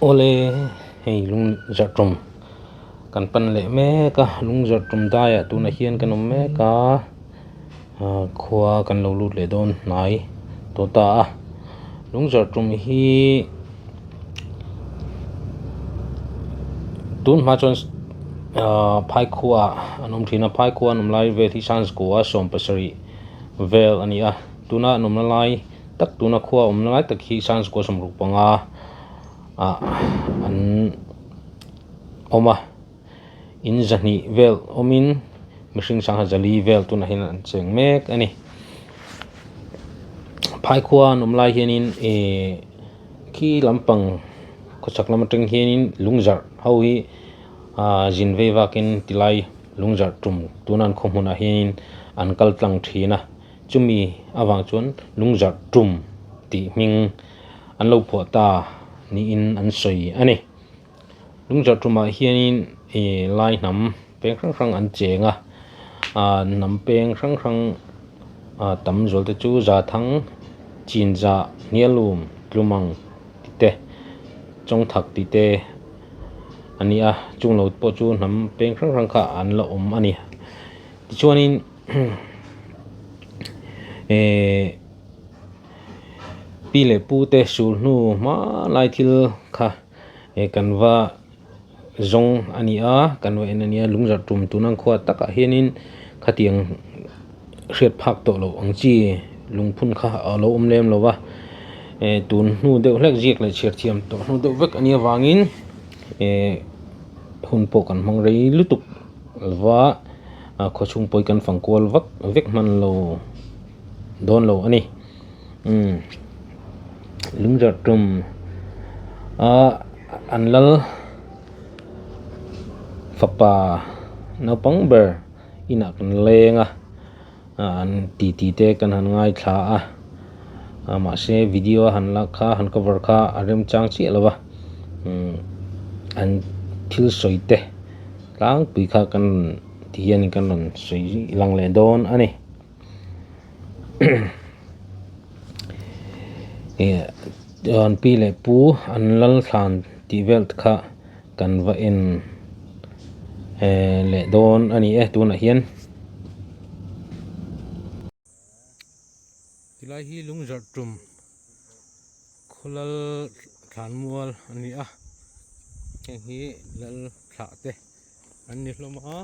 Awle hei lung zarh tum kan pan leh mek a lung zarh tum daiah tunah hian kan awm mek a ah khua kan lo lut leh dawn hnai tawh ta a lung zarh tum hi tun hma chuan ah phai khua ah an awm thin a phai khua an awm lai vel hi sanskua 17 vel a ni a tuna an awmna lai. tak tuna khua awm lai tak hi sanskua 65 ah an awm a in zahnih vel awmin mihring sangha zali vel tunah hian an cheng mek a ni phai khua an awm lai hianin ihh khi lampang khawchhak lam atang hianin lung zarh ho hi ah zin vei vakin tilai lung zarh tum tuna an khaw hmunah hianin an kal tlang thin a. Chumi avang chuan lungzarh tum tih hming an lo phuah ta niin an sawi a ni. Lungzarh tumah hianin ih lai hnam peng hrang hrang an cheng a, ah hnam peng hrang hrang ah tam zual te chu Zathang, Chinzah, Hnialum, Tlumang tih te, Chawngthak tih te a ni a, chung lo pawh chu hnam peng hrang hrang kha an la awm a ni. Tichuanin. Ehh pi leh pu te sul hnu hma lai thil kha eh kan va zawng a ni a kan va en a nia lung zarh tum tuna ang khua takah hianin khatiang hriat phak tawh loh ang chi lungphun kha a lo awm lem lo va eh tun hnu deuh hlek ziak leh chhiar thiam tawh hnu deuh vek a nih avangin eh hun pawh kan hmang rei lutuk lova. a khawchhung pawi kan fang kual vak vek hman lo dawn lo a ni umm lungzarh tum a an lal fapa naupang ber inah kan leng a an titi te kan han ngaithla a a mahse video a han lak kha han cover kha a remchang chiah lo va umm an thil sawi te. Tlangpui kha kan ti hian kan rawn sawi lang leh dawn a ni. Ih an pi leh pu an lal thlan tih vel te kha kan va en leh dawn a ni e tunah hian. Tilai hi lungzarh tum khawlal thlan mual a ni a heng hi lal thlah te an ni hlawm a.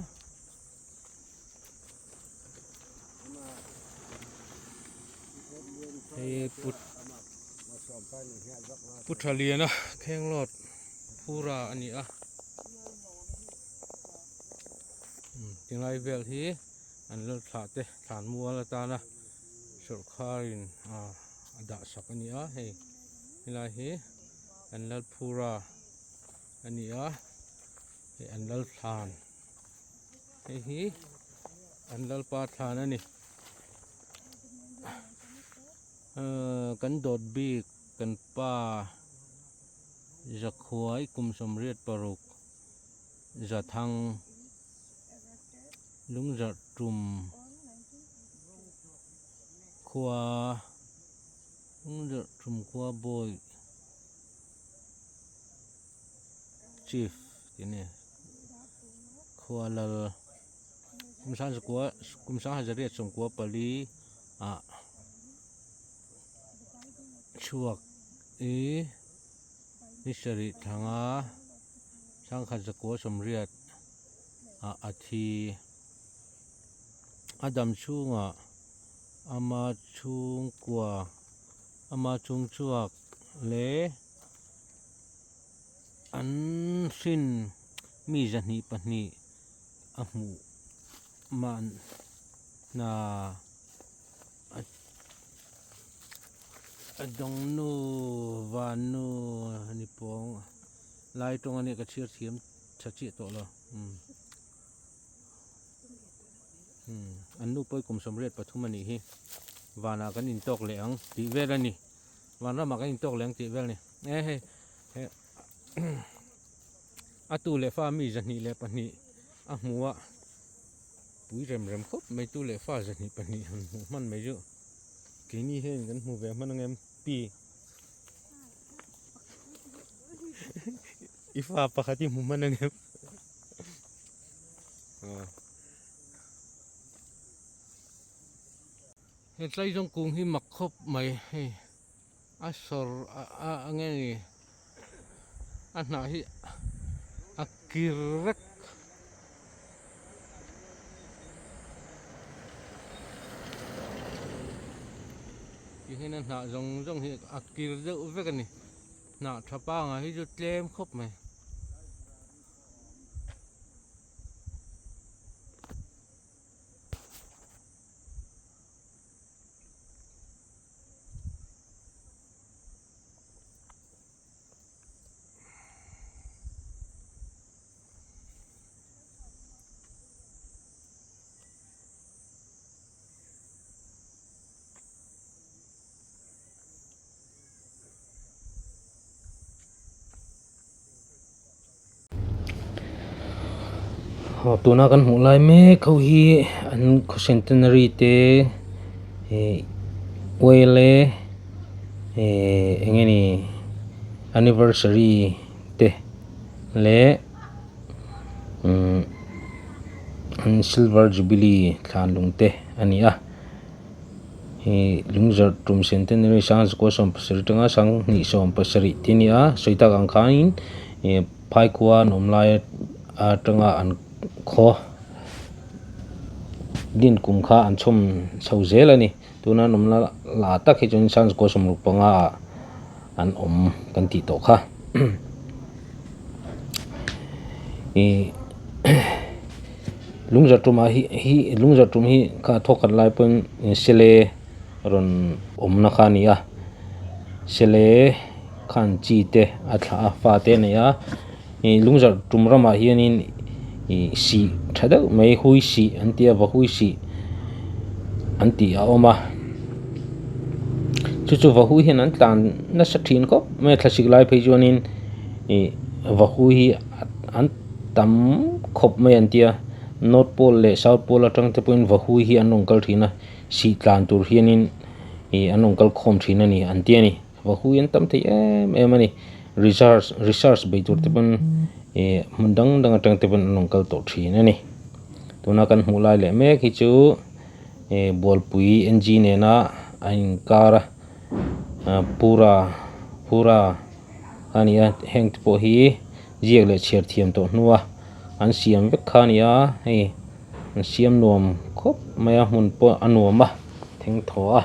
Hei put pu tha lian a khenglawt phura a ni a tinglai vel hi an lal thlah te thlan mual atana sawrkharin a dah sak a ni a hei helai hi an lalphura a ni a hei an lal thlan hei hi an lalpa thlan a ni ahh kan dawt bik kan pa zakhuai kum 86 zathang. Lungzarh tum khua Lungzarh tum khua bawi chief tih nia khua lal kum sang zakua kum sang hazariat sawmkua pali ah chhuak i ni sarih thanga sangkhat zakua sawmriat. ah a thi. A dam chhungah ama chhungkua ama chungchhuak leh an hrin mi 22 a hmuh mahna a dawngnu vannu ni pawng lai tawng a nia ka chhiar thiam. tha chiah tawh lo umm umm an nu pawh hi kum 83 a nih hi vanah kan intawk leh ang tih vel a ni van ramah kan intawk leh ang tih vel a ni e hei he a tu leh fa mi 22 a hmu a pui rem rem khawp mai tu leh fa 22 han hmuh hman mai chu keini hian kan hmu ve hman ang em pi. I fa pakhat i hmu hman ang em? He tlaizawng kung hi mak khawp mai hei a sawr a a nge ni a hnah hi a kir vek. Tihian a hnah zawng zawng hi a kir deuh vek a ni hnah tha pangai hi chu tlem khawp mai. Tuna kan hmuh lai mek ho hi an khaw centenary te ih uaile ih eng nge ni anniversary te leh umm an silver jubilee thlan lung te a ni a. Ih lungzarh tum centenary sangzakua 17 atanga 2017 tih a ni a sawi tak ang khanin ih phaikhua an awm lai atanga an khaw din kum kha an chhawm chho zel a ni tuna an awm la tak hi chuan sangzakua 65 ah an awm kan tih tawh kha ih lungzarh tumah hi hi lungzarh tum hi kha thawkhat lai pawhin sele rawn awmna kha a ni a sele khan chi te a thlah a fa te a nei a ih lungzarh tum ramah hianin ih sih tha deuh mai hui sih an ti a va hui sih an tih a awm a chu chu va hui hian an tlan nasa thin khawp mai a thlasik lai phei chuanin ih va hui hi an tam khawp mai an tia north pole leh south pole atang te pawhin va hui hi an rawn kal thin a sih tlan tur hianin ih an rawn kal khawm thin a ni an ti a ni. Va hui an tam thei em em a ni research research bei tur te pawn ih hmun dang dang atang te pawn an rawn kal tawh thin a ni tuna kan hmuh lai leh mek hi chu ih bualpui N G nena a inkar a ah pura pura a ni a heng te pawh hi ziak leh chhiar thiam tawh hnua an siam vek kha a ni a hei an siam nuam khawp mai a hmun pawh a nuam a thengthaw a.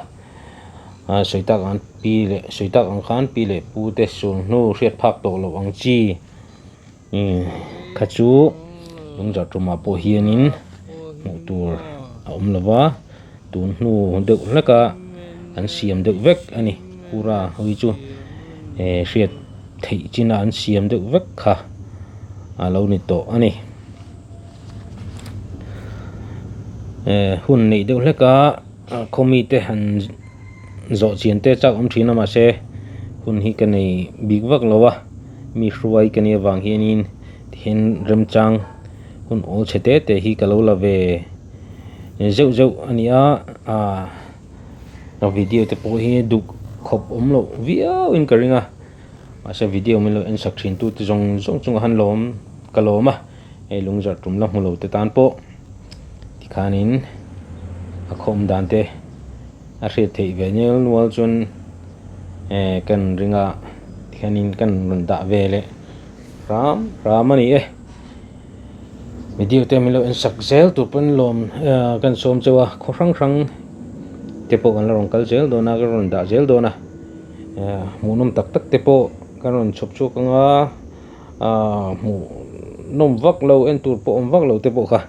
A sawi tak ang pi leh sawi tak ang khan pi leh pu te sul hnu hriat phak tawh loh ang chi kha chu lungzarh tumah pawh hianin hmuh tur a awm lo va tun hnu deuh hlek a an siam deuh vek a ni pura ho hi chu hriat theih chin a an siam deuh vek kha a lo ni tawh a ni hun neih deuh hlek a. Khaw mite han zawh chian te chak awm thin a mahse hun hi ka nei bik vak lo a mi hruai ka nih avang hianin tihian remchang hun awl chhe te te hi ka lo la ve zeuh zeuh a ni a ah ka video te pawh hi duh khawp awm loh viau in ka ring a mahse video min lo en sak thin tu te zawng zawng chungah han lawm ka lawm a hei lungzarh tum la hmu lo te tan pawh. Tikhanin a khawm dan te a hriat theih ve nel nual chuan eh kan ring a tikhanin kan rawn dah ve leh ram ram a ni e video te min lo en sak zel tur pawn lawm ah kan sawm chauh a khaw hrang hrang te pawh kan la rawn kal zel dawn a kan rawn dah zel dawn a eh hmuhnawm tak tak te pawh kan rawn chhawp chhuak ang a. Ahh hmuh nawm vak lo en tur pawh awm vak lo te pawh kha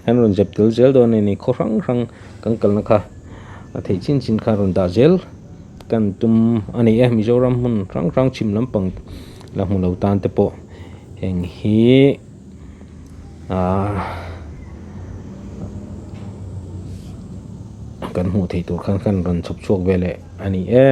an rawn zep tel zel dawn a ni khaw hrang hrang kan kalna kha a theih chin chin kha rawn dah zel kan tum a ni e Mizoram hmun hrang hrang chhim lampang la hmu lo tan te pawh heng hi ahh kan hmuh theih tur khan kan rawn chhawp chhuak ve leh a ni e.